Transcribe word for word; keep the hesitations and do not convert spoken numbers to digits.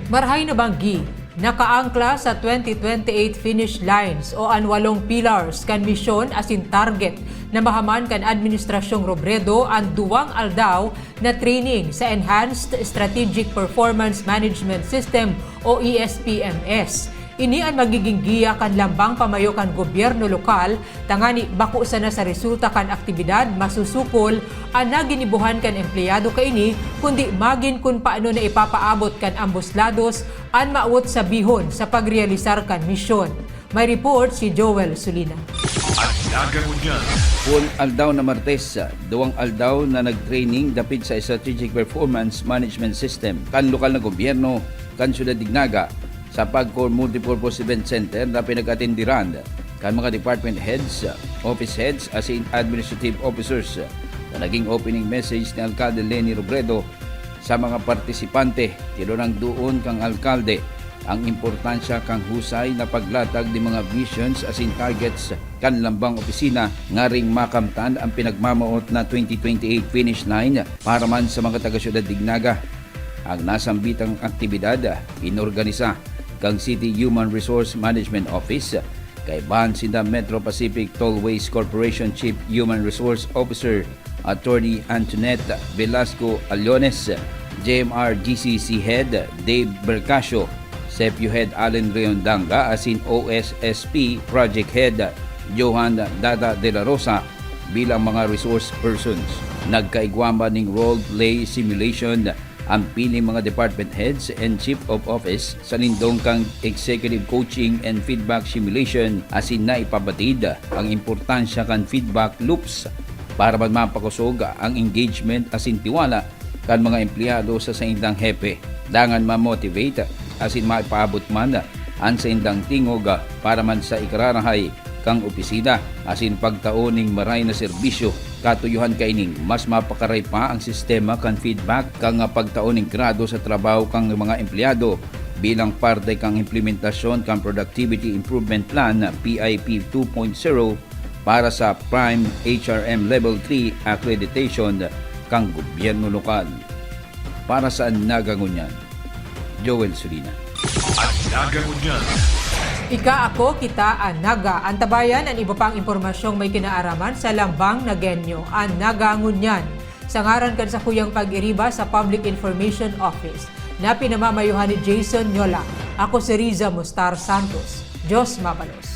Marahay na banggi, nakaangkla sa twenty twenty-eight finish lines o an walong pillars kan misyon asin target na mahaman kan Administrasyong Robredo an duwang aldaw na training sa Enhanced Strategic Performance Management System o E S P M S. Ini an magiging giya kan lambang pamayo kan gobyerno lokal, tangani bako sana sa resulta kan aktibidad masusukol an naginibohan kan empleyado kaini, kundi magin kun paano na ipapaabot kan ambos lados an mawot sabihon sa pagrealisar kan misyon. May report si Joel Sulina. At nagangunyan, Kun aldaw na Martes, duwang aldaw na nag-training dapit sa Strategic Performance Management System kan lokal na gobyerno kan Syudad Dignaga sa Pagcor Multipurpose Event Center na pinag-atendiran kan mga department heads, office heads asin administrative officers. Sa naging opening message ni Alkalde Leni Robredo sa mga partisipante, tinurang doon kan alkalde ang importansya kan husay na paglatag nin mga visions asin targets kan lambang opisina ngaring makamtan ang pinagmamawot na twenty twenty-eight finish line para man sa mga taga-Syudad Dignaga. Ang nasambitang aktibidad inorganisa kan City Human Resource Management Office, kaibahan sinda Metro Pacific Tollways Corporation Chief Human Resource Officer Attorney Antoinette Velasco Aliones, J M R G C C Head Dave Bercasio, Sepu Head Allen Reondanga asin O S S P Project Head Johan Dada de la Rosa bilang mga resource persons. Nagkaigwa man ning role play simulation ang piling mga department heads and chief of office sa lindong kan executive coaching and feedback simulation asin naipabatid ang importansya kan feedback loops para man mapakosog ang engagement asin tiwala kan mga empleyado sa saindang hepe. Dangan ma-motivate asin maipaabot man an saindang tingog para man sa ikararahay kan opisina asin pagtao ning maray na serbisyo. Katuyohan kaining mas mapakaray pa ang sistema kan feedback kan pagtao ning grado sa trabaho kan mga empleyado bilang parte kan implementasyon kan Productivity Improvement Plan, P I P two point zero, para sa Prime H R M Level three accreditation kan gobyerno lokal. Para sa Naga Ngunyan, Joel Sulina. At nagangunyan, Ika, ako, kita, an Naga. Antabayan an iba pang impormasyong may kinaaraman sa Lambang Nagenyo, an Naga Ngunyan. Sa ngaran kan sakuyang pag-iriba sa Public Information Office, na pinamamayohan ni Jason Nyola, ako si Riza Mustar Santos. Diyos mabalos.